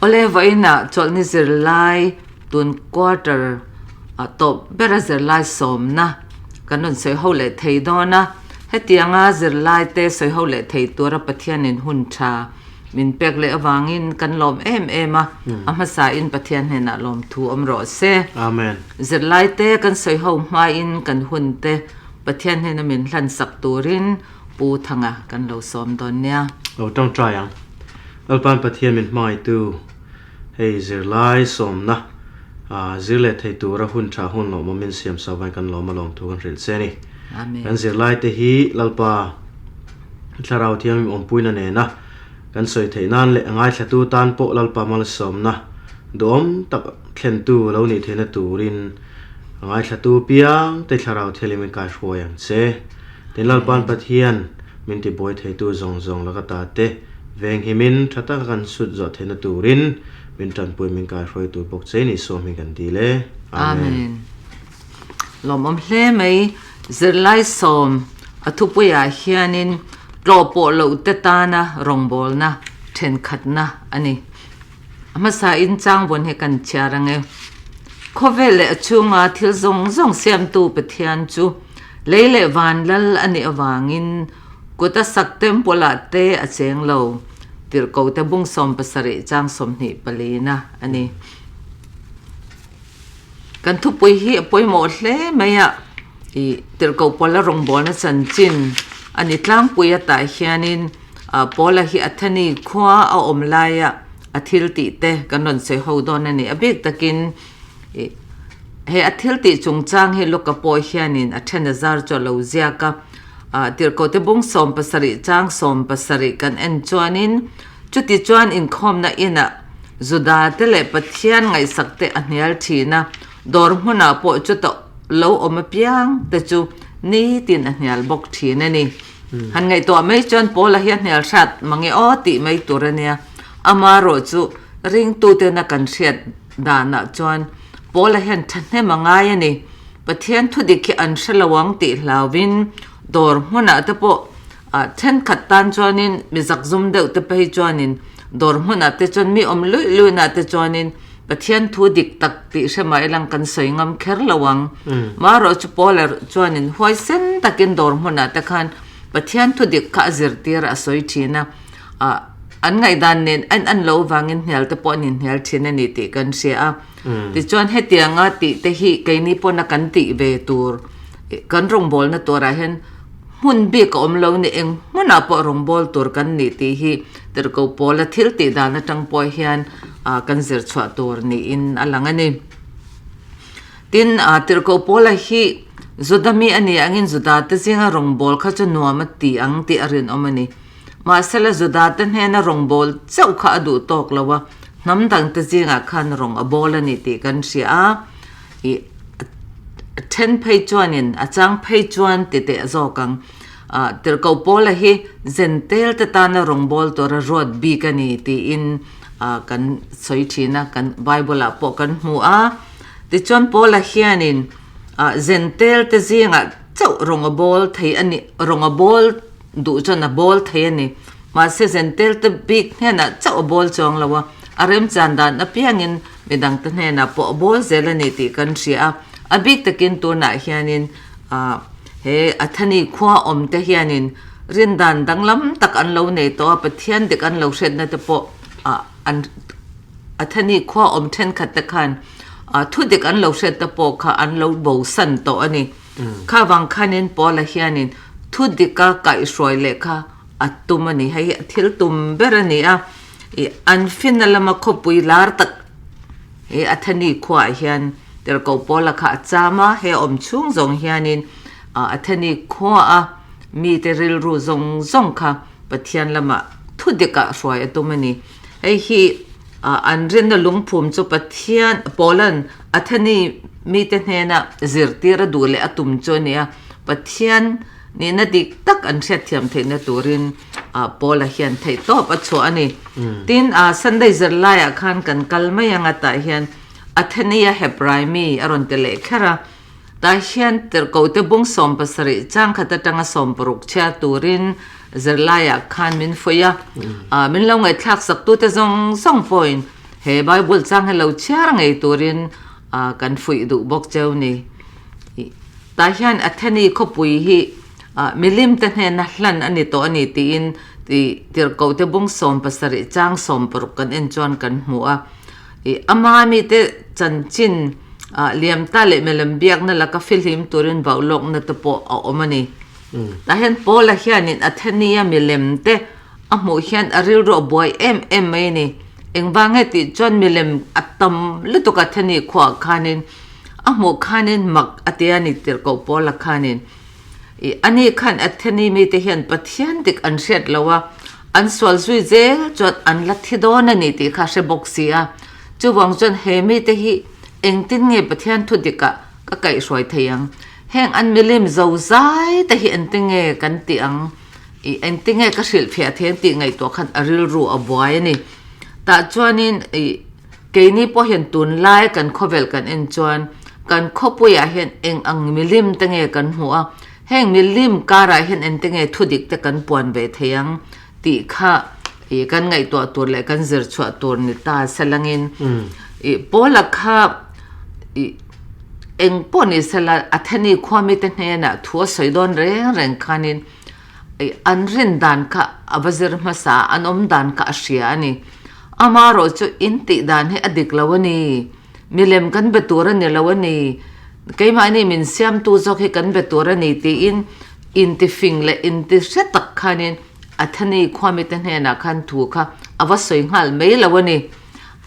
Awle vawiinah chawlhni zirlai tun quarter ah tawp bera zirlai sawmna kan rawn sawi ho leh thei dawn a. Hetianga zirlai te sawi ho leh thei tura Pathianin hun tha min pek leh avangin kan lawm em em a, a hmasain Pathian hnenah lawmthu awm rawh se. Amen. Zirlai te kan sawi ho hmain kan hun te Pathian hnena min hlansak turin Pu Thanga kan lo sawm dawn nia. Lo tangtai ang. Lalpan Pathian min hmangaihtu hei zirlai sawmna zir leh thei tura hun tha hun lawmawm min siam sa vain kan lawm a lawmthu kan hrilh che a ni. Kan zirlai te hi Lalpa Thlarau Thianghlim awmpuina nena kan sawi theih nan leh a ngaithlatu tan pawh Lalpa malsawmna duhawm tak thlentu lo nih theihna turin a ngaithlatu piang te Thlarau Thianghlim in kaihruai ang che. Tin Lalpan Pathian min tibuai theitu zawng zawng laka ta te Venghimin tha taka kan sut zawh theihna turin min tanpui min kaihruai tur bawk che ni sawm hi kan dil e. Amen. Amen. Lawmawm hle mai. Zirlai sawm a thupuiah hianin tlawh pawh loh te tana rawngbawlna thenkhatna a ni. A hmasain changvawn hi kan chhiar ang e. Khawvel leh a chhunga thil zawng zawng siamtu Pathian chu lei leh van lal a nih avangin Kut a sak temple ah te a cheng lo, tirhkoh te bung 70 chang 24 na a ni. Kan thupui hi a pawimawh hle mai a, ih tirhkoh Paula rawngbawlna chanchin a ni tlangpui atah hianin Paula hi Atheni khua a awm laia a thil tih te kan rawn sawi ho dawn a ni. A bik takin ih he a thil tih chungchang hi Luka pawh hianin a then a zar chu a lo ziak a. Tirhkoh te bung 70 chang 70 kan en chuanin chuti chuan inkhawmna inah Juda te leh Pathian ngaihsak te a hnial thin a, dawr hmunah pawh chuta lo awm apiang te chu nitin a hnial bawk thin a ni. Han ngaihtuah mai chuan Paula hi a hnial hrat mange aw tih mai tur a nia. Amarawh chu ringtutena kan hriat danah chuan Paula hian thahnem a ngai a ni. Pathian thudik hi an hre lo ang tih hlauvin dawr hmunah te pawh thenkhat tan chuanin mi zakzum deuh te phei chuanin dawr hmunah te chuan mi awm luih luihna te chuanin Pathian thu dik tak tih hre mah ilang kan sawi ngam kher lo ang. Marawh chu Paula chuanin huaisen takin dawr hmunah te khan Pathian thu dik kha a zirtir a sawi thin a. An ngaihdan nen an an lo vangin hnial te pawh an inhnial thin a ni tih kan hria a. Tichuan hetianga tih te hi keini pawna kan tih ve tur kan rawngbawlna turah hian hmun bik a awm lo ni eng hmunah pawh rawngbâwl tur kan nih tih hi Tirhkoh Pawla thil tih dan atang pawh hian kan zir chhuah tur niin a lang a ni. Tin, Tirhkoh Pawla hi Juda mi a ni angin Juda te zinga rawngbâwl kha chu nuam a ti ang tih a rinawm a ni. Mahsela Judate hnena rawngbâwl chauh kha a duh tâwk lo a, hnam dangte zîngah khân rawng a bâwl a ni tih kan hria a. Ih, a ṭhen phei chuanin a châng phei chuan ti teh zâwk ang. Ah, Tirhkoh Paula hi Zentelte tâna rawngbâwl tûra ruat bîk a ni tiin ah kan sawi ṭhîn a, kan Bible-ah pawh kan hmu a. Tichuan Paula hianin ah Zentelte zîngah chauh rawng a bâwl thei a ni, rawng a bâwl Duh chuan a bawl thei a ni. Mahse Zentel te bik hnenah chauh a bawl chuang lo a, a remchan dan apiangin midang te hnenah pawh a bawl zel a ni tih kan hria a. A bik takin tunah hianin he Athani khua awm te hianin rindan danglam tak an lo nei tawh a, Pathian dik an lo hriatna te pawh an Athani khua awm thenkhat te khan thudik an lo hriat te pawh kha an lo bosan tawh a ni. Kha vang khanin Paula hianin thu dika kaihhruai leh kha a tum a ni. Hei hi a thil tum ber a ni a, ih an finna lama khawpui lar tak hi Atheni khuaah hian tirhkoh Paula kha a cham a, he awm chhung zawng hianin Atheni khuaa mite rilru zawng zawng kha Pathian lamah thu dikah hruai a tum a ni. Hei hi an rinna lungphum chu Pathian, Paula'n Atheni mite hnena zirtir a duh leh a tum chu a ni a, Pathian nihna dik tak an hriatthiam theihna turin Paula hian theihtawp a chhuah a ni. Tin, Sunday zirlaiah khan kan kal mai ang a tah hian Athenia Hebrai mi a rawn ti leh kher a, Tah hian tirhkohte bung 70 changkhat atanga 60 chhiar turin zirlaiah khan min fuih a, min lo ngaihthlak saktute zawng zawng pawhin He Bible chang hi lo chhiar ngei turin kan fuih duh bawk cheu ni. Tah hian Atheni khawpui hi milim te hnena hlan a ni tawh a ni tiin tirhkohte bung 70 chang 60 kan en chuan kan hmu a. Ama mite chanchin liam ta leh milem biakna laka fihlim turin vauhlawkna te pawh a awm a ni. Tah hian Paula hianin Athenia milem te a hmuh hian a rilru a buai em em mai a ni. Engvang nge tih chuan milem a tam lutuk Atheni khuaah khanin a hmuh khanin mak a ti a ni tirhkoh Paula khanin. Ani khan Atheni mite hian Pathian dik an hriat lo a, an sual zui zel chuan an la thi dawn a ni tih kha a hre bawk si a. Chuvang chuan he mite hi engtin nge Pathian thu dikah ka kaihhruai thei ang? Heng an milim zo zai te hi engtin nge kan tih ang? I engtin nge ka hrilhfiah thei ang tih ngaihtuah khan a rilru a buai a ni. Tah chuanin i keini pawh hian tunlai kan khawvel kan en chuan kan khawpuiah hian eng ang milim te nge kan hmuh a, heng milim karah hian engtin nge thudik te kan puan ve thei ang tih kha i kan ngaihtuah tur leh kan zir chhuah tur ni ta selangin i Paula kha i Eng pawh ni sela, Atheni khuamite hnenah thu a sawi dawn reng reng khanin an rin dan kha a va zir hmasa a, an awm dan kha a hria a ni. Amaherawh chu in tih dan hi a dik lo a ni, milem kan be tur a ni lo a ni, keimahni min siamtu zawk hi kan be tur a ni tiin intifing leh intihre tak khanin Atheni khuamite hnenah khan thu kha a va sawi nghal mai lo a ni.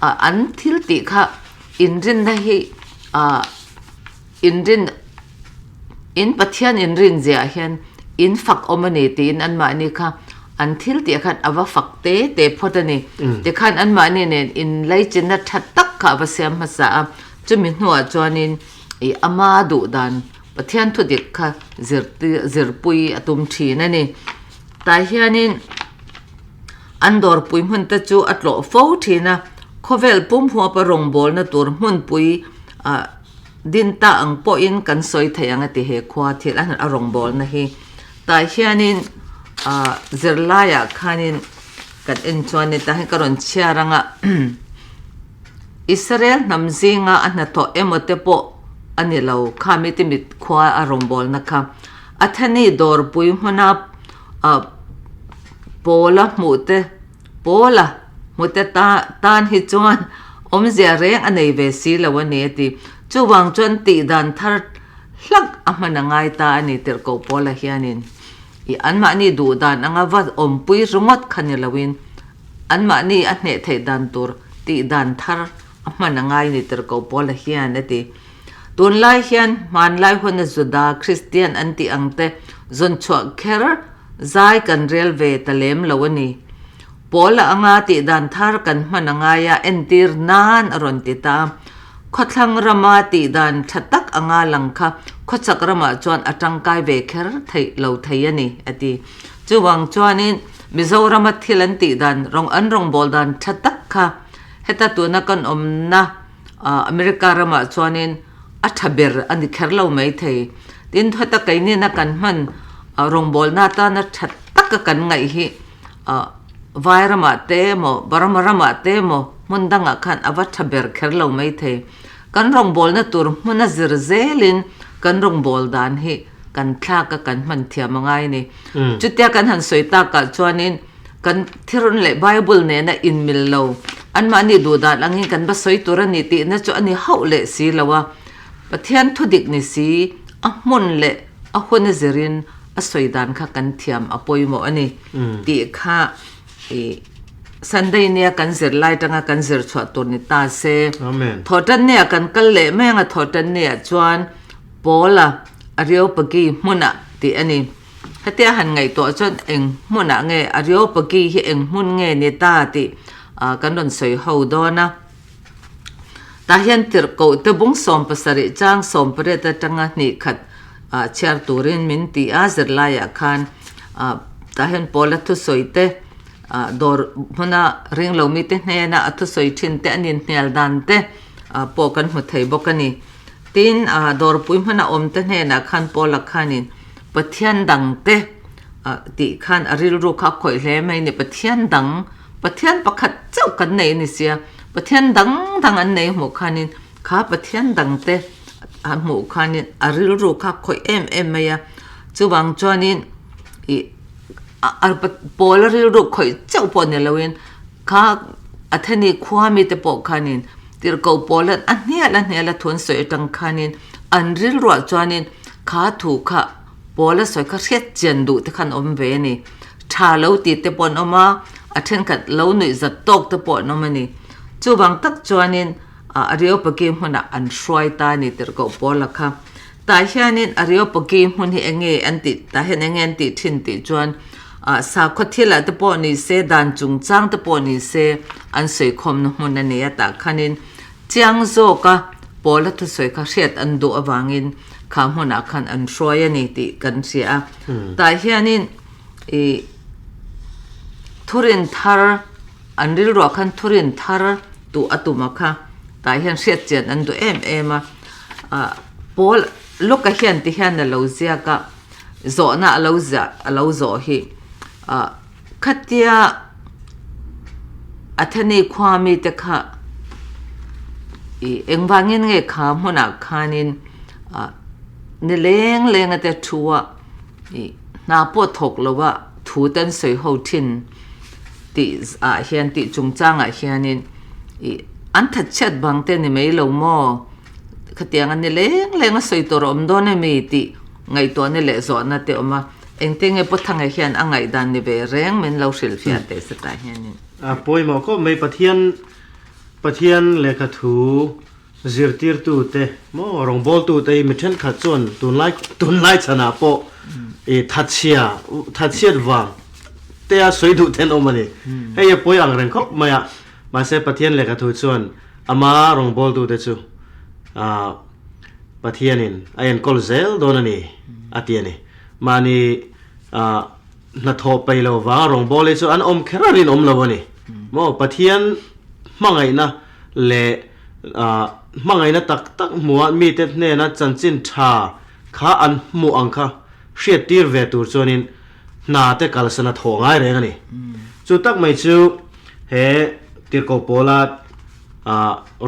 An thil tih kha Inrinna hi ah inrin in Pathian inrin ziah hian in fak awm a ni tiin anmahni kha an thil tih khan a va fak te te phawt a ni. Tikhan anmahni nen inlaichinna tha tak kha a va siam hmasa a, chumi hnuah chuanin ih ama duh dan Pathian thu dik kha zir zirpui a tum thin a ni. Tah hianin. An dawrpui hmun te chu a tlawh fo thin a, khawvel pum huapa rawngbawlna tur hmunpui ah din ta ang pawhin kan sawi thei ang a ti he khua thil a a rawngbawlna hi. Tah hianin ah zirlaiah khanin kan en chuanin tah hian ka rawn chhiar ang a Israel hnam zinga a hnathawh emaw te pawh a ni lo kha mite mit khua a rawngbawlna kha. Atheni dawrpui hmuna ah Pawla hmuhte Pawla hmute ta tan hi chuan awmzia reng a nei ve si lo a ni a ti. Chuvang chuan tih dan thar hlak a hman a ngai ta a ni tirhkoh Pawla hianin i anmahni duh dan anga va awmpui ringawt kha ni loin anmahni a hneh theih dan tur tih dan thar a hman a ngai ni tirhkoh Pawla hian a ti. Tunlai hian hmanlai huna Juda Kristian an tih ang te zawn chhuah kher Zai kan rel ve ta lem lo a ni. Paula anga tih dan thar kan hman a ngai a, entir nan a rawn ti ta. Khawthlang rama tih dan tha tak anga lang kha khawchak ramah chuan a tangkai ve kher theih lo thei a ni, a ti. Chuvang chuanin Mizorama thil an tih dan rawng an rawngbâwl dan tha tak kha heta tuna kan awmna America ramah chuanin a tha ber a ni kher lo mai thei. Tin, heta keinina kan hman rawngbawlna atana tha taka kan ngaih hi vai ramah te emaw Burma ramah te emaw hmun dangah khan a va tha ber kher lo mai thei. Kan rawngbawlna tur hmuna zir zelin kan rawngbâwl dan hi kan thlak a kan hman thiam a ngai a ni. Chutia kan han sawi takah chuanin kan thirun leh Bible nena inmil lo, anmahni duh dan angin kan va sawi tur a ni tihna chu a ni hauh leh si lo a. Pathian thu dik ni si, a hmun leh a hun a zirin a sawi dan kha kan thiam a pawimawh a ni tih kha i Sunday nia kan zir lai tanga kan zir chhuah tur ni ta se. Thawhtan nia kan kal leh mai anga thawhtan nia chuan Paula Areopagi hmunah tih a ni. Hetia han ngaihtuah chuan eng hmunah nge Areopagi hi eng hmun nge ni ta tih kan rawn sawi ho dawn a. Tah hian tirhkoh te bung 70 chang 18 atanga hnih khat chhiar turin min ti a, zirlaiah khan tah hian Paula thusawi te dawr hmuna ringlo mite hnena a thusawi thin te an inhnial dan te pawh kan hmu thei bawk a ni. Tin, dawrpui hmana awmte hnenah khan Paula khanin Pathian dangte tih khan a rilru kha a khawih hle mai a ni. Pathian dang, Pathian pakhat chauh kan nei a ni sia. Pathian dang dang an nei hmuh khanin kha Pathian dangte a hmuh khanin a rilru kha khawih em em mai a. Chuvang chuanin ih a pawl a rilru khawih chauh pawh ni loin kha Atheni khua mite pawh khanin tirhkoh pawlan a hnial a hnial a thu an sawi atang khanin an rilruah chuanin kha thu kha pawl a sawi kha hriat chian duh te khan awm ve a ni. Tha lo tih te pawh an awm a, a thenkhat lo nuih zat tawk te pawh an awm a ni. Chuvang tak chuanin Areopagi hmunah an hruai ta a ni tirhkoh Paula kha. Tah hianin Areopagi hmun hi eng nge an tih, tah hian eng nge an tih thin tih chuan sakhaw thilah te pawh ni se, dan chungchang te pawh ni se an sawikhawmna hmun a ni a, tah khanin chiang zawka Paula thusawi kha hriat an duh avangin kha hmunah khan an hruai a ni tih kan hria a. Tah hianin ih thurin thar an rilruah khan thurin thar tuh a tum a kha tah hian hriat chian an duh em em a. Ah Paul Luka hian ti hian a lo ziak a, zawhna a lo ziah a lo zawh hi ah khatia Atheni khua mite kha ih engvangin nge kha hmunah khanin ah ni leng leng ate thu a ih hna pawh thawk lo a thu te an sawi ho thin tih ah hian tih chungchangah hianin ih an thatchhiat bang te ni mai lo maw khatiang a ni leng leng a sawi tur a awm dawn emi tih ngaihtuahna leh zawhna te a awm a. Engte nge Pawthanga hian a ngaihdan ni ve reng min lo hrilhfiah teh se tah hianin. A pawimawh khawp mai Pathian Pathian lehkha thu zirtirtu te maw rawngbawltu te hi mi thenkhat chuan tunlai tunlai chhanah pawh i thatchhia thatchhiat vang te a sawi duh ten awm a ni. Hei a pawi ang reng khawp mai a mahse Pathian lehkha thu chuan ama rawngbawltu te chu ah Pathianin a enkawl zel dawn a ni a ti a ni. Mahni hnathawh peih lo vang rawngbâwl hi chu an awm kher a rinawm lo a ni. Maw Pathian hmangaihna leh hmangaihna tak tak hmuha mite hnena chanchin tha kha an hmuh ang kha hriattir ve tur chuanin hna te kalsan a thawh ngai reng a ni. Chu tak mai chu he Tirhkoh Pawla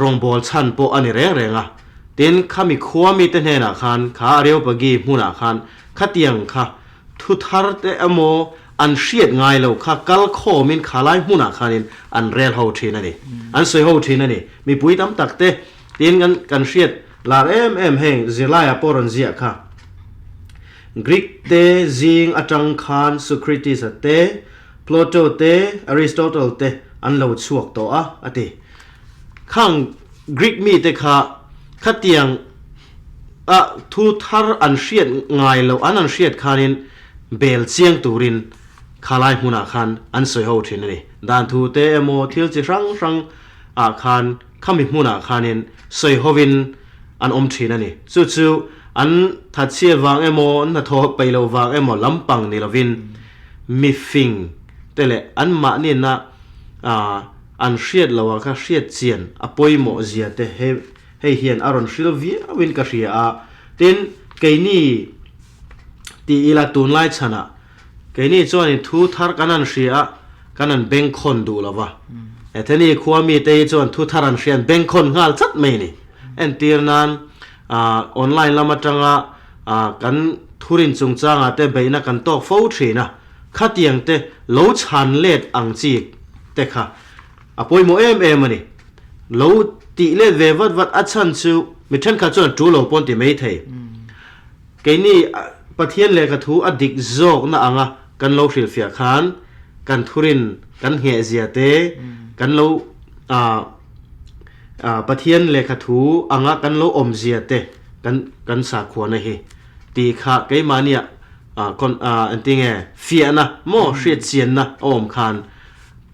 rawngbâwl chhan pawh a ni reng reng a. Tin, khami khua mite hnenah khan, kha Areopagi hmunah khan khatiang kha thu thar te emaw an hriat ngai lo kha kal khawmin kha lai hmunah khanin an rel ho thin a ni. An sawi ho thin a ni. Mipui tam tak te, tin kan kan hriat lar em em heng zirlaiah pawh rawn ziah kha. Greek te zing atang khan Socrates-a te, Plato te, Aristotle te an lo chhuak tawh a, a ti. Khang Greek mite kha khatiang a thu thar an hriat ngai loh an an hriat khanin bel chiang turin khalai hmunah khan an sawi ho thin a ni. Dan thu te emaw thil chi hrang hrang ah khan khami hmunah khanin sawi hovin an awm thin a ni. Chu chu an thatchhiat vang emaw an hnathawh peih loh vang emaw lampang ni lovin mifing te leh anmahni-na ah An hriat loh ah kha hriat chian a pawimawh zia te he hei hian a rawn hril viau in ka hria a, tin keini ti ila tunlai chhan ah keini chuan in thu thar kan han hria a kan han bengkhawn duh lo va, Etheni khua mi te hi chuan thu thar an hria an bengkhawn nghal chat mai a ni. Entir nan ah online lam atanga ah kan thurin chungchang ah te beihna kan tawk fo thin a, Khatiang te lo chhan let ang chi te kha a pawimawh em em a ni. Lo tih let ve vat vat a chhan chu mi thenkhat chuan tu lo pawn ti mai thei. Keini Pathian lehkha thu a dik zawkna anga kan lo hrilhfiah khan kan thurin kan ngheh zia te kan lo Pathian lehkha thu anga kan lo awm zia te kan kan sakhuana hi tih kha keimahniah Engtinge fiahna maw hriat chianna a awm khan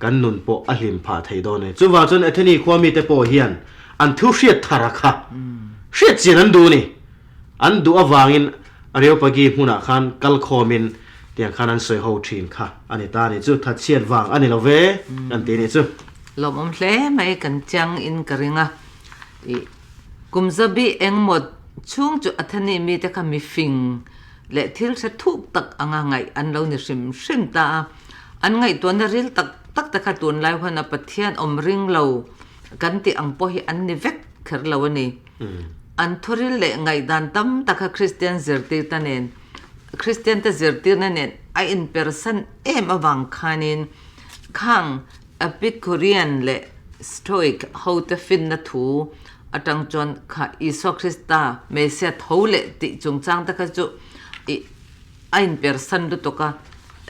kan nun pawh a hlim phah thei dawn a ni. Chuvang chuan Atheni khua mite pawh hian an thu hriat thar a kha hriat chian an duh a ni. An duh avangin Areopagi hmunah khan kal khawmin tiang khan an sawi ho thin kha a ni ta a ni. Chu thatchhiat vang a ni lo ve kan ti a nih chu. Lawmawm hle mai kan chiang in ka ring a. Kum zabi engmaw chhung chu Atheni mite kha mifing leh thil hre thuk tak anga ngaih an lo ni hrim hrim ta a. An ngaihtuahna ril tak tak te kha tunlai huana Pathian awm ring lo kan tih ang pawh hi an ni vek kher lo a ni. An thuril leh ngaihdan tam taka Kristian zirtirte nen, Kristiante zirtirna nen a inpersan em avang khanin khang Epicurean leh Stoic hote finna thu atang chuan kha Isua Krista Messiah tho leh tih chungchang te kha chu ih a inpersan lutuk a,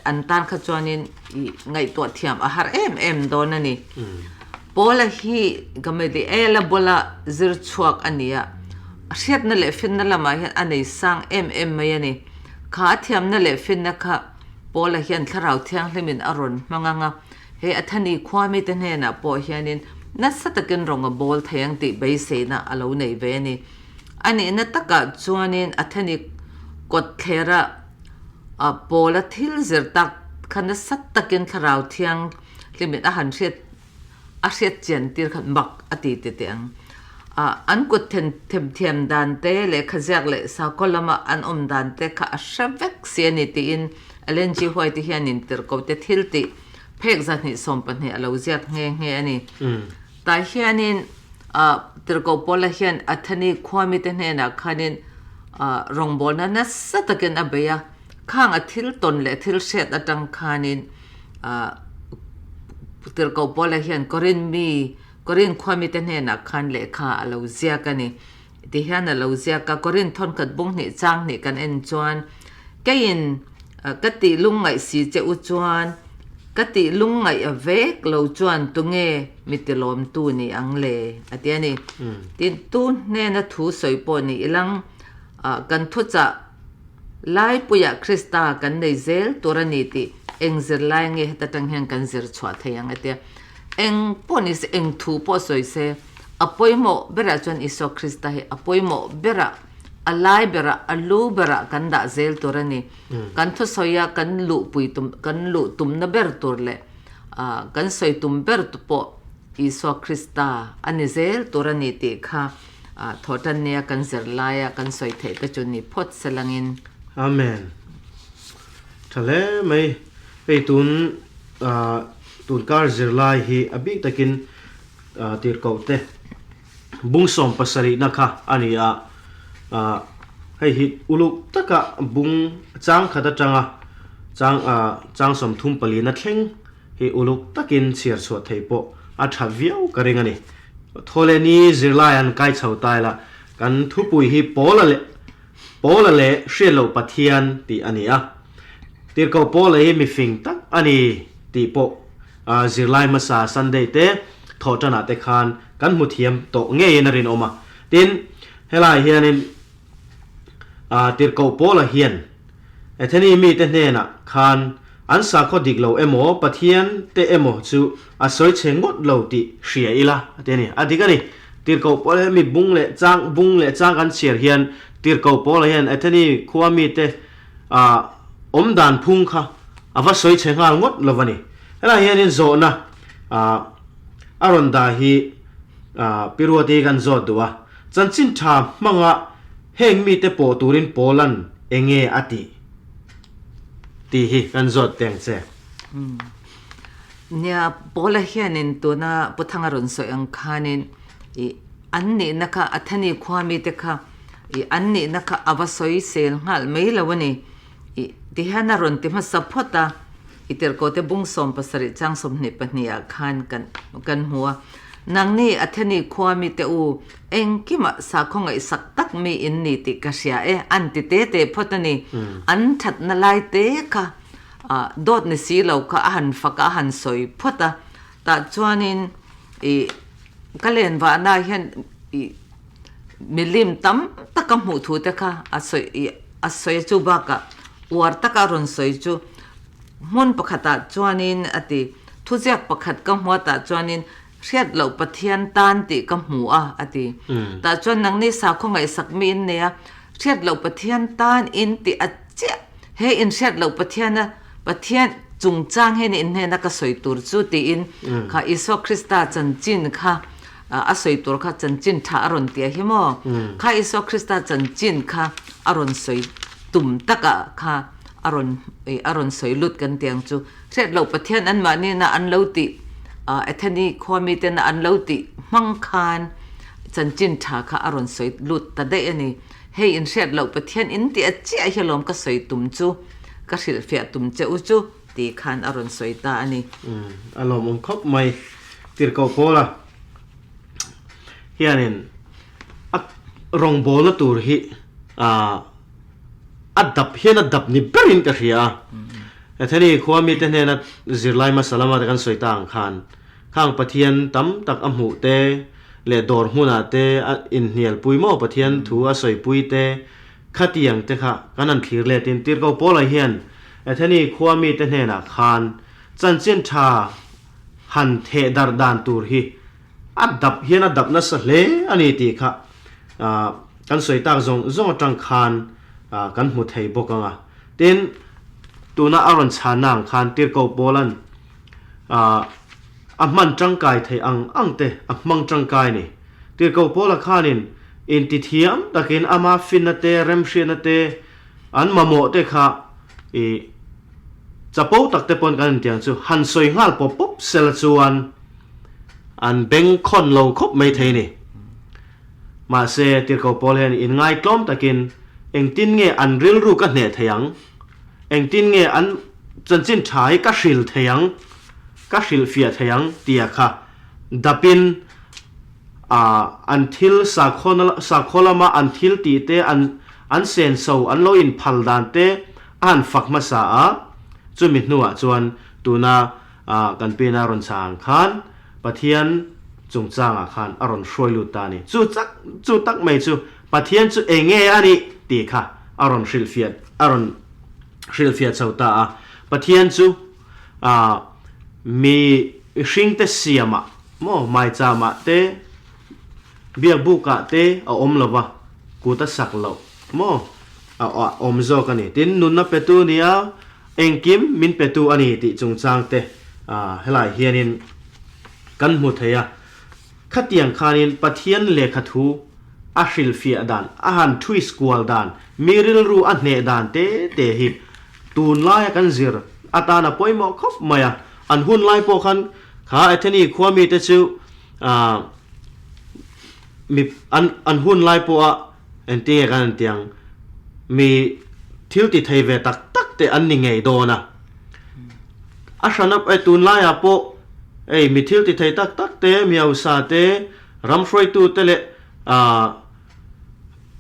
an tan kha chuanin ih ngaihtuah thiam a har em em dawn a ni. Paula hi Gamaliela bula zir chhuak a ni a, hriatna leh finna lamah hian a nei sang em em mai a ni. Kha a thiamna leh finna kha Paula hian Thlarau Thianghlimin a rawn hmang ang a, he Athani khua mite hnenah pawh hianin nasa takin rawng a bawl thei ang tih beiseina a lo nei ve a ni. A nihna takah chuanin Atheni kawtthlera Paula thil zir tak kha nasa takin Thlarau Thianghlimin a han hriat a hriat chian tir kha mak a ti ti teh ang. An kut themthiam dan te, lehkha ziak leh sakhaw lama an awm dan te kha a hre vek si a ni tiin Ellen G. White hianin tirhkote thil tih phek 220 a lo ziak nghe nghe a ni. Tah hianin Tirhkoh Paula hian Atheni khuamite hnenah khanin rawngbawlna nasa takin a bei a, khang a thil tawn leh thil hriat atang khanin Tirhkoh Paula hian Korin mi, Korin khuamite hnenah khan lehkha a lo ziak a ni. Tihian a lo ziak a, Korin thawnkhat bung hnih chang hnih kan en chuan, Keiin ka tih lungngaih si che u chuan, ka tih lungngaih a vek lo chuan tunge mi tilawmtu ni ang le? a ti a ni. Tin, tu hnena thu sawi pawh ni ilang, kan thuchah laipuiah Krista kan nei zel tur a ni tih eng zirlai nge heta tang hian kan zir chhuah thei ang a ti a. Eng pawh ni se, eng thu pawh sawi se, a pawimawh berah chuan Isua Krista hi a pawimawh berah, a lai berah, a lu berah kan dah zel tur a ni. Kan thusawia kan luhpui tum, kan luh tumna ber tur leh kan sawi tum ber tu pawh Isua Krista a ni zel tur a ni tih kha thawhtan nia kan zir laia kan sawi theih te chu ni phawt se langin. Amen. Tha hle mai. Hei tun Tunkar zirlai hi a bik takin tirhkoh te bung 70na kha a ni a, hei hi uluk taka bung chang khat atanga chang chang 34na thleng hi uluk takin chhiar chhuah thei pawh a tha viau ka ring a ni. Thawlehni zirlai an kai chho tai la, kan thupui hi Paula leh Paula leh Hriatloh Pathian tih a ni a. Tirhkoh Paula hi mifing tak a ni tih pawh zirlai hmasa Sunday te thawhtanah te khan kan hmu thiam tawh ngeiin a rinawm a. Tin, helaiah hianin Tirhkoh Paula hian Atheni mite hnenah khan an sakhaw dik lo emaw Pathian te emaw chu a sawi chhe ngawt lo tih hria ila a ti a ni. A dik a ni. Tirhkoh Paula hi mi bung leh chang bung leh chang kan chhiar hian Tirhkoh Paula hian Atheni khua mite awm dan phung kha a va sawi chhe nghal ngawt lo a ni. Helaiah hianin zawhna a rawn dah hi Piruati kan zawt duh a, chanchin tha hmanga heng mite pawh turin Paula'n enge a tih tih hi kan zawt teng che. Nia, Paula hianin tuna Pu Thanga rawn sawi ang khanin ih an nihna kha Atheni khua mite kha ih an nihna kha a va sawi sel nghal mai lo a ni. Ih tihian a rawn ti hmasa phawt a, i tirhkote bung 70 chang 22 ah khan kan kan hmu a. Nangni Atheni khua mite u engkimah sakhaw ngaihsak tak mi in ni tih ka hria e an ti te te phawt a ni. An thatna lai te kha Dawt ni si lo kha a han fak a, a han sawi phawt a. Tah chuanin ih ka len vahna hian ih milim tam taka hmuh thu te kha a sawi ih a sawi a, chu bakah uar taka a rawn sawi chu hmun pakhatah chuanin a ti, thuziak pakhat ka hmu a tah chuanin hriat loh Pathian tan tih ka hmu a a ti. Tah chuan nangni sakhaw ngaihsak mi in nei a, hriat loh Pathian tan in tih a chiah. He inhriat loh Pathiana Pathian chungchang hian in hnena ka sawi tur chu tiin kha Isua Krista chanchin kha a sawi tur kha chanchin tha a rawn ti a hi maw? Kha Isua Krista chanchin kha a rawn sawi tum takah kha a rawn a rawn sawi lut kan ti ang chu. Hriat loh Pathian anmahni na an lo tih Atheni khua mite na an lo tih hmang khan chanchin tha kha a rawn sawi lut ta daih a ni. Hei inhriat loh Pathian in tih a chiah hi alawm ka sawi tum chu, ka hrilhfiah tum che u chu tih khan a rawn sawi ta a ni. A lawmawm khawp mai. Tirhkoh Paula hianin a rawngbawlna tur hi a dap hian a dap ni berin ka hria a. Atheni khua mite hnena zirlai hmasa lama te kan sawi ta ang khan Khang Pathian tam tak a hmuh te leh dawr hmunah te a inhnialpui maw Pathian thu a sawipui te khatiang te kha kan han thlir letin Tirhkoh Paula hian Atheni khua mite hnenah khan chanchin tha han theh darh dan tur hi a dap hian a dap nasa hle a ni tih kha kan sawi tak zawng zawng atang khan kan hmu thei bawk ang a. Tin, tuna a rawn chhanna ang khan Tirhkoh Paula'n a hman tangkai theih ang ang te a hmang tangkai a ni. Tirhkoh Paula khanin intithiam takin ama finna te, remhriatna te, an mamawh te kha i chapo tak te pawn kan intiang chu han sawi nghal pawp pawp sela chuan an bengkhawn lo khawp mai thei a ni. Mahse, Tirhkoh Paul hian inngaihtlawm takin engtin nge an rilru ka hneh thei ang? Engtin nge an chanchin tha hi ka hril thei ang, ka hrilhfiah thei ang tia kha dapin an thil sakhaw lama an thil tih te, an senso an lo inphal dan te a han fak hmasa a, chumi hnuah chuan tuna kan pin a rawn chhah ang khan Pathian chungchangah khan a rawn hruai lut ta a ni. Chu tak chu tak mai chu Pathian chu eng nge a nih tih kha a rawn hrilhfiah a rawn hrilhfiah chho ta a. Pathian chu ah mi hringte siamah maw maichamah te biakbukah te a awm lo va, kut a sak loh maw a awm zawk a ni. Tin, nunna petu nia Engkim min petu a ni tih chungchang te helai hianin kan hmu thei a. Khatiang khanin Pathian lehkha thu a hrilhfiah dan, a han twist kual dan, mi rilru a hneh dan te te hi tunlaia kan zir atan a pawimawh khawp mai a. An hun lai pawh khan kha Atheni khua mite chu mi an hun lai pawha Engtinge kan han tiang? Mi thil ti thei ve tak tak te an ni ngei dawn a. A hran a, eh tunlaiah pawh ei mi thil ti thei tak tak te, mi hausa te, ram hruaitu te leh ah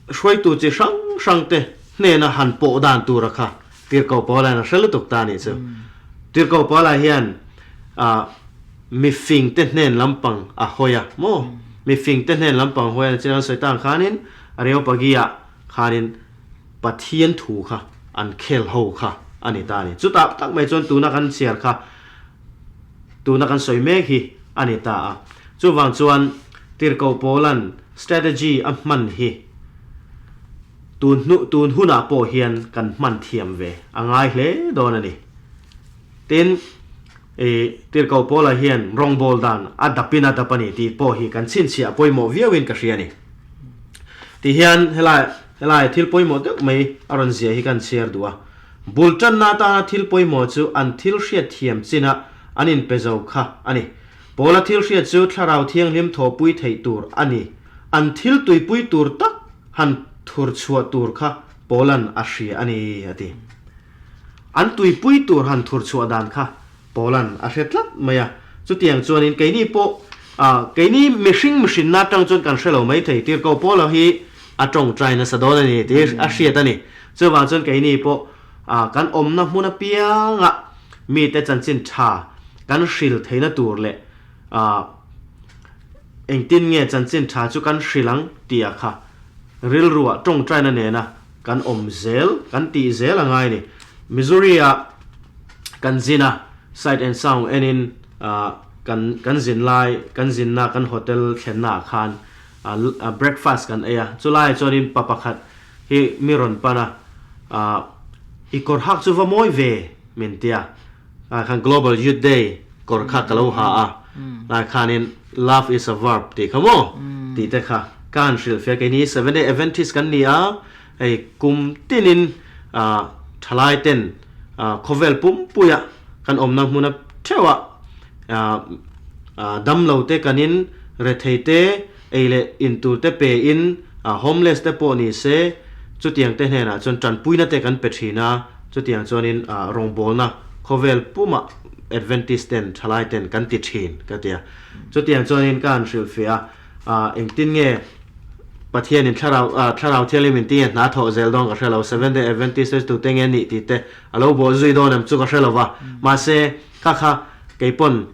hruaitu chi hrang hrang te hnena han pawh dan tura kha Tirhkoh Paula hian a hre lutuk ta a nih chu. Tirhkoh Paula hian ah Mi fingte hnen lampang a hawi a maw? Mi fingte hnen lampang hawi a ni chiang an sawi ta ang khanin Areopagi-ah khanin Pathian thu kha an khel ho kha a ni ta a ni. Chutah tak mai chuan tuna kan chhiar kha tuna kan sawi mek hi a ni ta a. Chuvang chuan Tirhkoh Paula'n strategy a hman hi tun hnu tun hunah pawh hian kan hman thiam ve a ngai hle dawn a ni. Tin, i Tirhkoh Paula hian rawngbâwl dan a dapin a dap a ni tih pawh hi kan chhinchhiah pawimawh viauin ka hria a ni. Ti hian helai helai thil pawimawh deuh mai a rawn zia hi kan chhiar duh a. Bul tanna atana thil pawimawh chu an thil hriat thiam chinah an inpe zo kha a ni. Paula thil hriat chu Thlarau Thianghlim thawhpui theih tur a ni. An thil tuipui tur tak han thur chhuah tur kha Paula'n a hria a ni, a ti. An tuipui tur han thur chhuah dan kha Paula'n a hre tlat mai a. Chutiang chuanin keini pawh keini mihring mihrinna atang chuan kan hre lo mai thei. Tirhkoh Paula hi a tawngtai nasa dawn a ni tih a hriat a ni. Chuvang chuan keini pawh kan awmna hmun apiangah mite chanchin tha kan hril theihna tur leh engtin nge chanchin tha chu kan hril ang tih-ah kha rilruah tawngtaina nena Kan awm zel, kan tih zel a ngai a ni. Missouri-ah kan zin a, Sight and Sound enin kan kan zin lai, kan zinna kan hotel thlennaah khan breakfast kan ei a. Chulaiah chuanin pa pakhat hi mi rawn pan a, I kawr hak chu va mawi ve min ti a. Khan Global Youth Day kawr kha ka lo ha a, lai khanin Love is a verb tih kha maw tih te kha ka han hrilh fia keini Seventh Day Adventist kan ni a, hei kum tinin thalai ten khawvel pumpuia kan awmna hmuna theuhah damlo te kanin Rethei te ei leh in tur te pe in homeless te pawh ni se chutiang te hnenah chuan tanpuina te kan pe thin a, chutiang chuanin rawngbawlna khawvel pumah Adventist ten thalai ten kan ti thin ka ti a. Chutiang chuanin ka han hrilhfiah a, engtin nge Pathianin thlarau thlarau thianghlim in tinge hna thawh zel dawn ka hre lo, Seventh Day Adventist te chu tute nge nih tih te a lo bawh zui dawn em chu ka hre lo va, mahse kha kha keipawn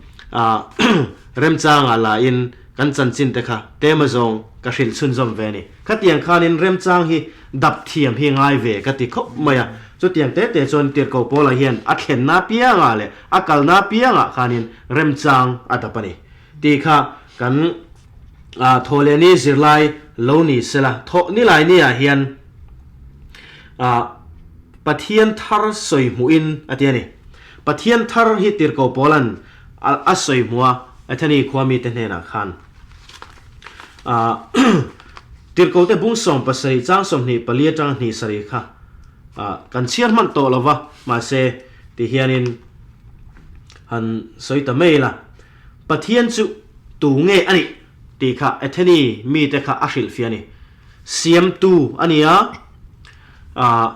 remchangah la in kan chanchin te kha tema zawng ka hrilh chhunzawm ve a ni. Khatiang khanin remchang hi dap thiam hi ngai ve ka ti khawp mai a, chutiang te te chuan Tirhkoh Paula hian a thlenna piangah leh a kalna piangah khanin remchang a dap a ni tih kha kan Thawhlehni zirlai lo ni sela, thawh ni lai ni ah hian Pathian thar sawi hmuhin a ti a ni. Pathian thar hi Tirhkoh Paula'n a sawi hmuh a, Atheni khua mite hnenah khan. Tirhkohte bung 17 chang 24 atanga hnih sarih kha kan chhiar hman tawh lo va, mahse tihianin han sawi ta mai ila. Pathian chu tu nge a nih tih kha Atheni mite kha a hrilhfiah a ni. Siamtu a ni a, ah,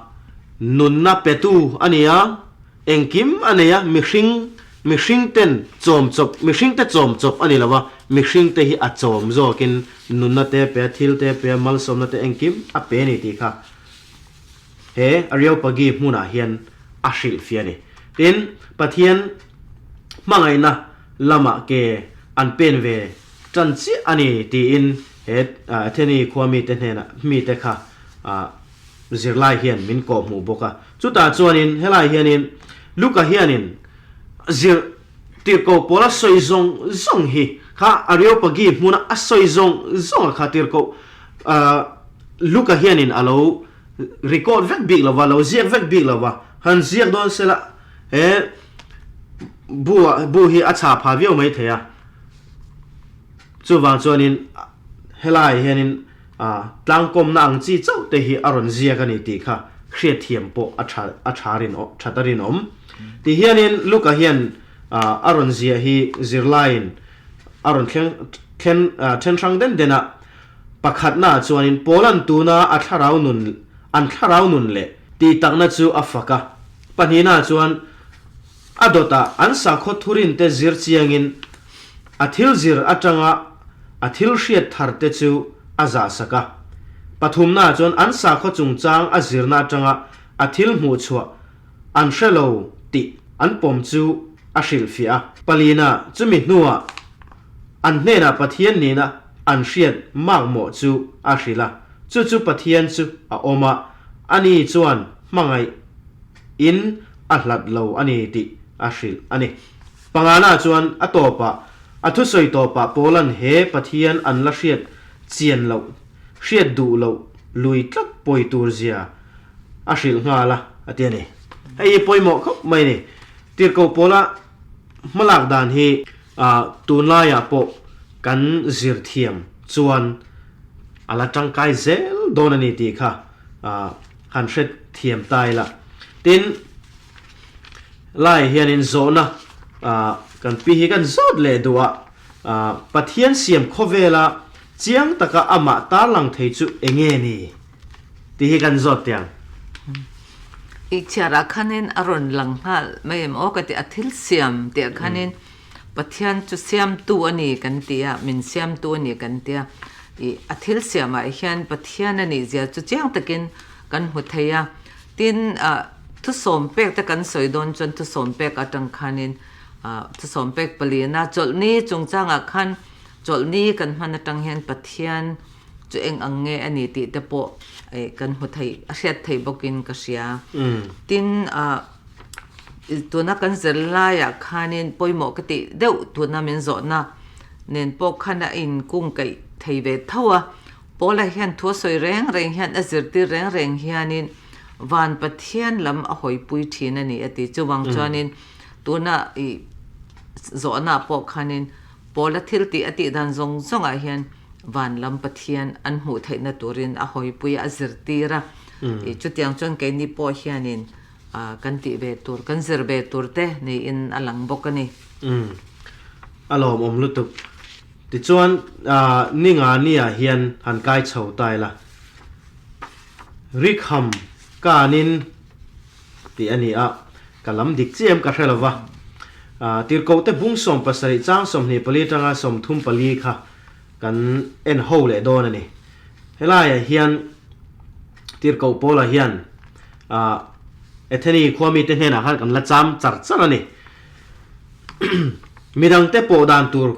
nunna petu a ni a, engkim a nei a, mihring, mihringten chawm chawp, mihringte chawm chawp a ni lo va, mihringte hi a chawm zawkin nunna te pe a, thil te pe a, malsawmna te engkim a pe a ni tih kha he Areopagi hmunah hian a hrilhfiah a ni. Tin, Pathian hmangaihna lamah ke an pen ve tan chiah a ni tiin he Atheni khua mite hnenah mite kha zirlai hian min kawh hmuh bawk a. Chutah chuanin helai hianin Luka hianin zir tirhkoh pawl a sawi zawng zawng hi kha Areopagi hmuna a sawi zawng zawng a kha tirhkoh Luka hianin a lo record vek bik lo va, lo ziak vek bik lo va, han ziak dawn sela he bu bu hi a chhah phah viau mai thei a, chuvang chuanin helai hianin tlangkawmna ang chi chauh te hi a rawn ziak a ni tih kha hriatthiam pawh a tha a tha rin that a rinawm. Ti hianin Luka hian a rawn ziah hi zirlaiin a rawn thleng thlen then hrang den den a, Pakhatnaah chuanin Paula'n tuna a thlarau nun an thlarau nun leh tihtakna chu a fak a. Pahnihnaah chuan a dawtah an sakhaw thurinte zir chiangin a thil zir atanga a thil hriat tharte chu a zahsak a. Pathumnaah chuan an sakhaw chungchang a zirna atanga a thil hmuhchhuah an hre lo tih an pawm chu a hrilhfiah a. Palina chumi hnuah An hnenah Pathian nena an hriat makmawh chu a hrilh a, chu chu Pathian chu a awm a, ani chuan hmangaih in a hlat lo a ni tih a hrilh a ni. Pangana chuan a tawpah, a thusawi tawpah Paula'n he Pathian an la hriat chian loh, hriat duh loh lui tlat pawi tur zia a hrilh nghal a, a ti a ni. Hei hi pawimawh khawp mai a ni. Tirhkoh Paula hmalak dan hi Tunlaiah pawh kan zir thiam chuan a la tangkai zel dawn a ni tih kha han hre thiam ta ila. Tin, lai hianin zawhna kan pi hi kan zawt leh duh a, Pathian siam khawvela chiang taka amah tarlang thei chu enge ni tih hi kan zawt tiang. I chhiarah khanin a rawn lang nghal mai em aw ka ti a thil siam tih ah khanin Pathian chu siamtu a ni kan ti a, min siamtu a ni kan ti a, i a thil siamah hian Pathian a nih zia chu chiang takin kan hmu thei a. Tin, thusawm pek te kan sawi dawn chuan thusawm pek atang khanin thusawm pek palina chawlhni chungchangah khan chawlhni kan hman atang hian Pathian chu eng ang nge a ni tih te pawh kan hmu thei a hriat thei bawkin ka hria. Tin, tuna kan zir laiah khanin pawimawh ka tih deuh tuna min zawhna nen pawh khan a inkung kaih thei ve tho a. Paula hian thu a sawi reng reng hian a zirtir reng reng hianin van Pathian lam a hawipui thin a ni a ti. Chuvang chuanin tuna i zawhnaah pawh khanin Paula thil tih a tih dan zawng zawngah hian van lam Pathian an hmuh theihna turin a hawipui a, a zirtir a. Chutiang chuan keini pawh hianin kan tih ve tur, kan zir ve tur te niin a lang bawk a ni. Umm, a lawmawm lutuk. Tichuan ninga nia hian han kai chho ta ila. Rikham kanin tih a ni a, ka lam dik chiah em ka hre lo va. Tirhkohte bung 17 chang 24 atanga 34 kha kan en ho leh dawn a ni. Helaiah hian Tirhkoh Paula hian Atheni khua mite hnenah khan kan la cham char char a ni. Midangte pawh dan tur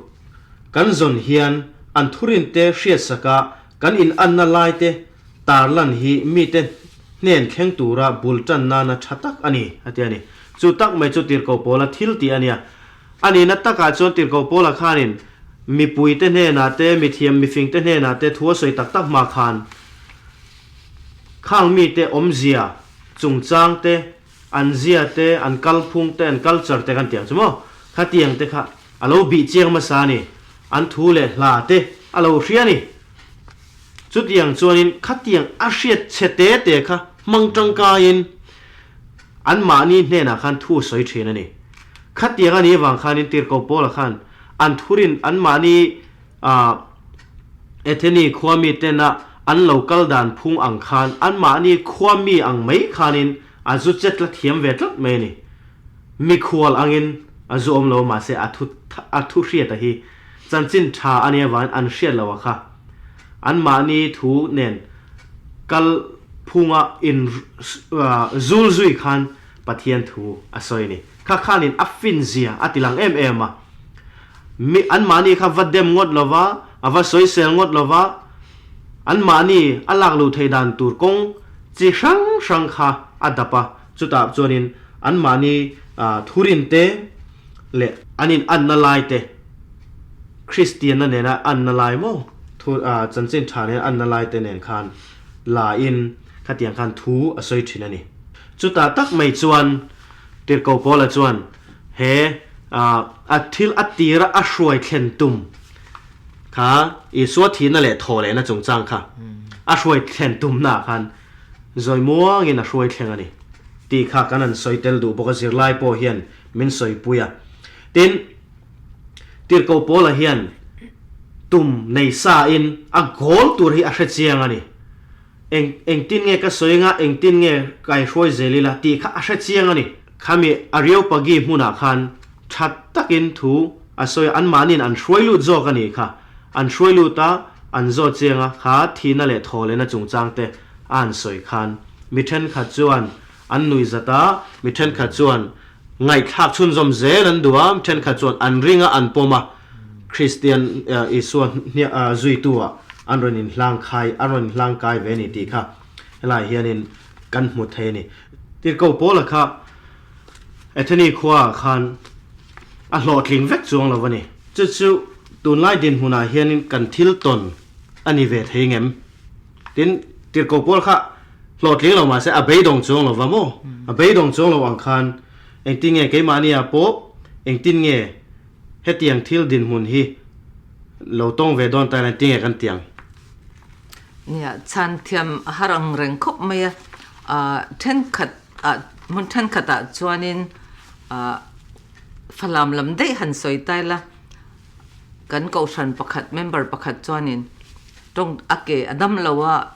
kan zawn hian an thurinte hriatsaka kan inanna laite tarlan hi mite hnen thleng tura bul tan nana tha tak a ni, a ti a ni. Chu tak mai chu Tirhkoh Paula thil tih a nia. A nihna takah chuan Tirhkoh Paula khanin mipuite hnenah te, mithiam mifingte hnenah te thu a sawi tak tak hma khan khang mite awmzia chungchang te, An zia te, an kalphung te, an culture te kan tih ang chu maw? Khatiang te kha a lo bih chiang hmasa a ni. An thu leh hla te a lo hria a ni. Chutiang chuanin khatiang a hriat chhe te te kha hmang tangkaiin anmahni hnenah khan thu a sawi thin a ni. Khatiang a nih avang khanin Tirhkoh Paula khan an thurin anmahni ah Atheni khuami tena an lo kal dan phung ang khan anmahni khuami ang mai khanin a zu chet la thiam ve tlat mai a ni. Mikhual angin a zu awm lo mahse a thu a thu hriata hi chanchin tha a nia vangin an hriat lo a kha. Anmahni thu nen kal phunga in zul zui khan Pathian thu a sawi a ni. Kha khanin a fin zia a ti lang em em a. Mi anmahni kha va dem ngawt lo va, a va sawisel ngawt lo va, anmahni a lak luh theih dan tur kawng chi hrang hrang kha a dap a. Chutah chuanin anmahni thurin te leh an in anna lai te, Kristianna nena anna lai maw, thu chanchin tha nena anna lai te nen khan la in khatiang khan thu a sawi thin a ni. Chutah tak mai chuan Tirhkoh Paula chuan he a thil a tira a hruai thlen tum kha Isua thihna leh thaw lehna chungchang kha a hruai thlen tumnaah khan zawi muangin a hruai thleng a ni tih kha kan han sawi tel duh bawk a, zirlai pawh hian min sawipui a. Tin, Tirhkoh Paula hian tum nei sain a goal tur hi a hre chiang a ni. Eng, engtin nge ka sawi anga, engtin nge kai hruai zel ila tih kha a hre chiang a ni. Khami Areopagi hmunah khan tha takin thu a sawi a, anmahniin an hruai lut zawk a nih kha. An hruai lut a, an zawt chiang a, kha thihna leh thawhlehna chungchang te a han sawi khan mi thenkhat chuan an nuih zat a, mi thenkhat chuan ngaihthlak chhunzawm zel an duh a, mi thenkhat chuan an ring a, an pawm a. Kristian Isua hniah zuitu ah an rawn inhlang khai, an rawn inhlang kai ve a ni tih kha helaiah hianin kan hmu thei a ni. Tirhkoh Paula kha Atheni khuaah khan a hlawhtling vek chuang lo a ni. Chu chu tunlai dinhmunah hianin kan thil tawn a ni ve thei ngem? Tin, Tirhkoh Paul kha hlawhtling lo mahse a beidawng chuang lo va maw? A beidawng chuang lo ang khan engtin nge keimahniah pawh engtin nge Hetiang thil dinhmun hi lo tawng ve dawn ta hian tinge kan ti ang? Nia, chhan thiam a har ang reng khawp mai a. Thenkhat ah, hmun thenkhat ah chuanin falam lam daih han sawi ta ila, kan kohhran pakhat, member pakhat chuanin tawng a ke a dam lo a,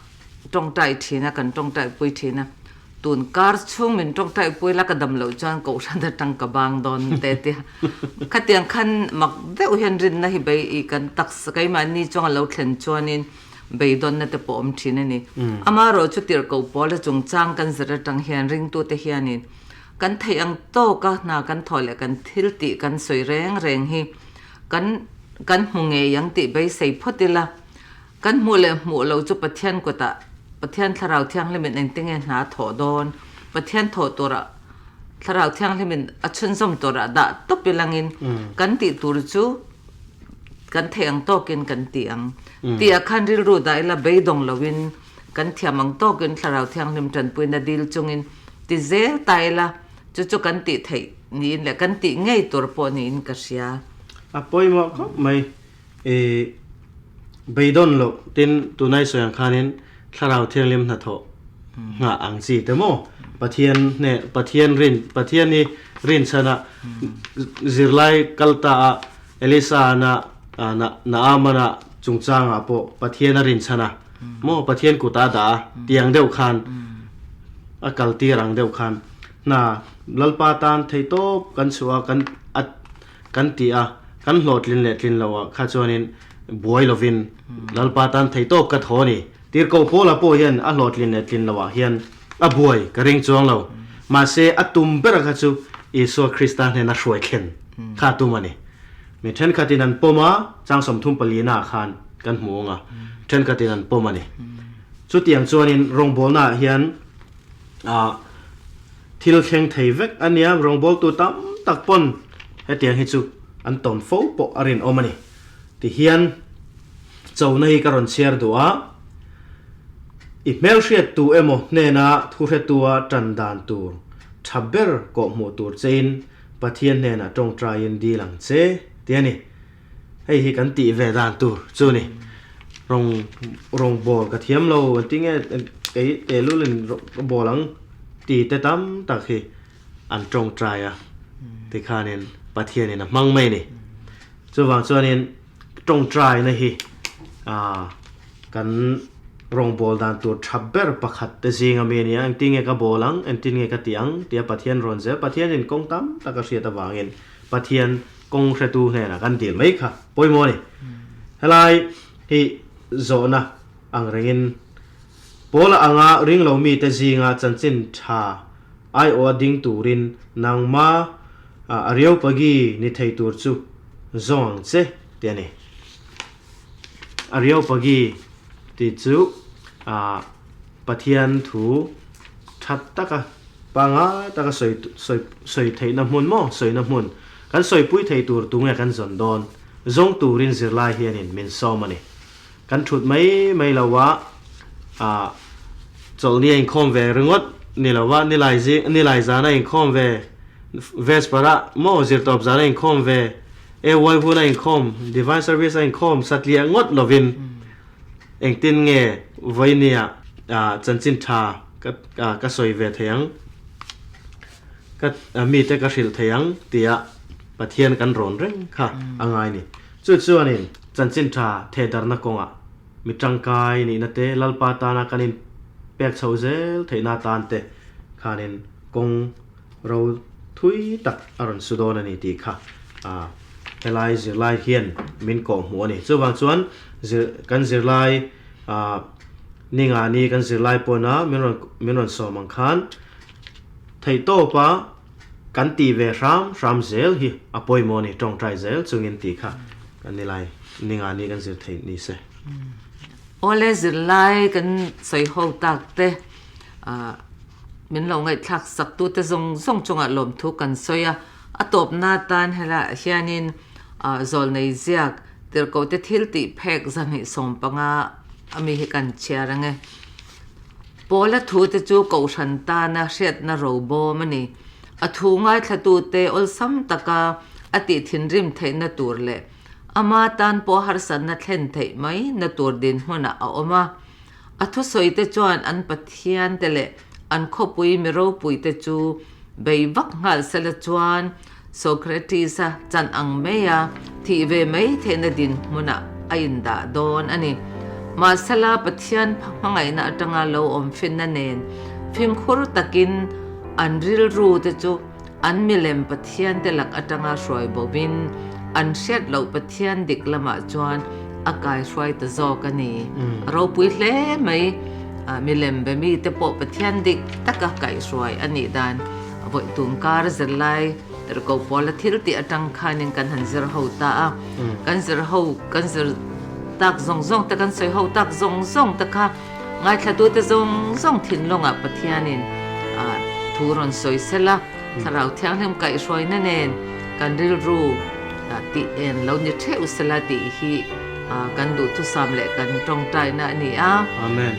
tawngtai thin a, kan tawngtai pui thin a. Tun kar chhung min tawngtai pui la ka dam loh chuan kohhran atang ka bang dawn te tia. Khatiang khan mak deuh hian rinna hi bei i kan taksa keimahni chuang a lo thlen chuanin beidawnna te pawh awm thin a ni. Amaherawh chu tirhkoh pawl a chungchang kan zir atang hian ringtute hianin kan theih ang tawka hna kan thawh leh kan thil tih kan sawi reng reng hi kan kan hmu ngei ang tih beisei phawt ila. Kan hmuh leh hmuh lo chu Pathian kutah Pathian Thlarau Thianghlimin engtinge hna a thawh dawn? Pathian thawh turah Thlarau Thianghlimin a chhunzawm turah dah tawp ilangin kan tih tur chu kan theih ang tawkin kan ti ang. Tih ah khan rilru dah ila beidawng loin kan thiam ang tawkin Thlarau Thianghlim tanpuina dil chungin ti zel ta ila chu chu kan tih theih niin leh kan tih ngei tur pawh niin ka hria. A pawimawh khawp mai. I beidawn loh tin tunai sawi ang khanin Thlarau Thianghlim hnathawh nghah ang chi te maw? Pathian hne Pathian rin Pathian hi rin chhana zirlai kal ta a Elisa ana. Naamana chungchangah pawh Pathian a rinchhan a, maw Pathian kut a dah a tiang deuh khan a kal tir ang deuh khan hna Lalpa tan theihtawp kan chhuah a kan a kan ti a, kan hlawhtlin leh tlin loh ah kha chuanin buai lovin Lalpa tan theihtawp ka thaw a ni. Tirhkoh Paula pawh hian a hlawhtlin leh tlin loh ah hian a buai ka ring chuang lo. Mahse a tum ber kha chu Isua Krista hnena hruai thlen kha a tum a ni. Mi thenkhatin an pawm a, chang 34 ah khan kan hmu ang a, thenkhatin an pawm a ni. Chutiang chuanin rawngbawlna ah hian ah Thil thleng thei vek a nia, rawngbawltu tam tak pawn hetiang hi chu an tawn fo pawh a rinawm a ni. Tihian chona hi ka rawn chhiar duh a, i hmelhriattu emaw hnena thuhretua tan dan tur tha ber kawhhmuh tur chein Pathian hnenah tawngtaiin dil ang che ti a ni. Hei hi kan tih ve dan tur chu ni. Rawng rawng bawl ka thiam lo an ti nge kei tehlul in ka bawl ang ti te tam tak hi an tawngtai a tikhanin Pathianin a hmang mai a ni. Chuvang chuanin tawngtaina hi ah kan rawngbawl dan tur tha ber pakhat te zinga mi a ni a, engtin nge ka bawl ang, engtin nge ka ti ang tia Pathian rawn zel. Pathianin kawng tam tak a hriat avangin Pathian kawng hretu hnenah kan dil mai kha pawimawh a ni. Helai hi zawhna ang rengin Paula anga ringlo mite zinga chanchin tha aiawha ding turin nangma Areopagi ni thei tur chu zawng ang che tih a ni. Areopagi tih chu Pathian thu tha taka pangai taka sawi sawi sawi theihna hmun maw sawina hmun kan sawipui thei tur tunge kan zawn dawn zawng turin zirlai hianin min sawm a ni. Kan thut mai mai lo a, ah chawlhni a inkhawm ve ringawt ni lo va, nilai zing nilai zan a inkhawm ve, Vesper ah maw zirtawp zan a inkhawm ve, AY hun a inkhawm, Divine Service a inkhawm satliah ngawt lovin Engtin nge vawinia chanchin tha ka sawi ve thei ang, ka mite ka hrilh thei ang tia Pathian kan rawn reng kha a ngai ni. Chu chuanin chanchin tha thehdarhna kawngah mi tangkai nihna te, Lalpa tana kan inpek chho zel theihna atan te khanin kawng ro thui tak a rawn su dawn a ni tih kha helai zirlai hian min kawhhmuh a ni. Chuvang chuan zir kan zirlai ningani kan zirlai pawna min rawn min rawn sawm ang khan theihtawpa kan tih ve hram hram zel hi a pawimawh a ni tawngtai zel chungin tih kha kan nilai ningani kan zir theih ni se. Awle zirlai kan sawi ho tak te Min lo ngaihthlak sak tute zawng zawng chungah lawmthu kan sawi a, a tawpna atan helaiah hianin zawlnei ziak tirhkohte thil tih phek 215 ami hi kan chhiar ang e. Paula thute chu kohhran tana hriatna robawm a ni. A thu ngaithlatute awlsam taka a tih thinrim theihna tur leh ama tan pawh harsatna thlen theih mai na tur dinhmunah a awm a. A thusawi te chuan an pathian te leh an khawpui mi ropui te chu bei vak nghal sela chuan Socrates-a chan ang maia thih ve mai theihna dinhmunah a indah dawn a ni. Mahsela Pathian hmangaihna atanga lo awm finna nen fimkhur takin an rilru te chu an milem pathian te lak atanga hruai bovin an hriat loh Pathian dik lamah chuan a kaihruai ta zawk a ni. A ropui hle mai. Milem be mite pawh Pathian dik taka kaihruai a nih dan vawi tum kar zirlai tirhkoh pawla thil tih atang khanin kan han zir ho ta a. Kan zir ho, kan zir tak zawng zawng te, kan sawi ho tak zawng zawng te kha Ngaithlatute zawng zawng thinlungah Pathianin thu rawn sawi sel a, Thlarau Thianghlim kaihhruaina nen kan rilru tih en lo ni theuh sela tih hi kan duhthusam leh kan tawngtaina a ni a.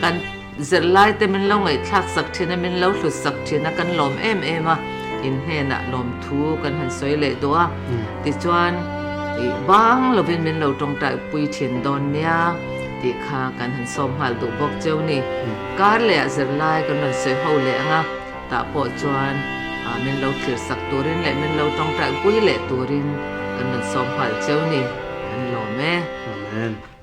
Kan zirlaite min lo ngaihthlak sak thin a, min lo hlut sak thin a, kan lawm em em a, in hnenah lawmthu kan han sawi leh duh a. Tichuan, bang lovin min lo tawngtaipui thin dawn nia. Tih kha kan han sawm nghal duh bawk cheu ni. Kar leh ah zirlai kan rawn sawi ho leh ang a, tah pawh chuan min lo thlir sak turin leh min lo tawngtai pui leh turin kan rawn sawm nghal cheu ni. Kan lawm e. Amen.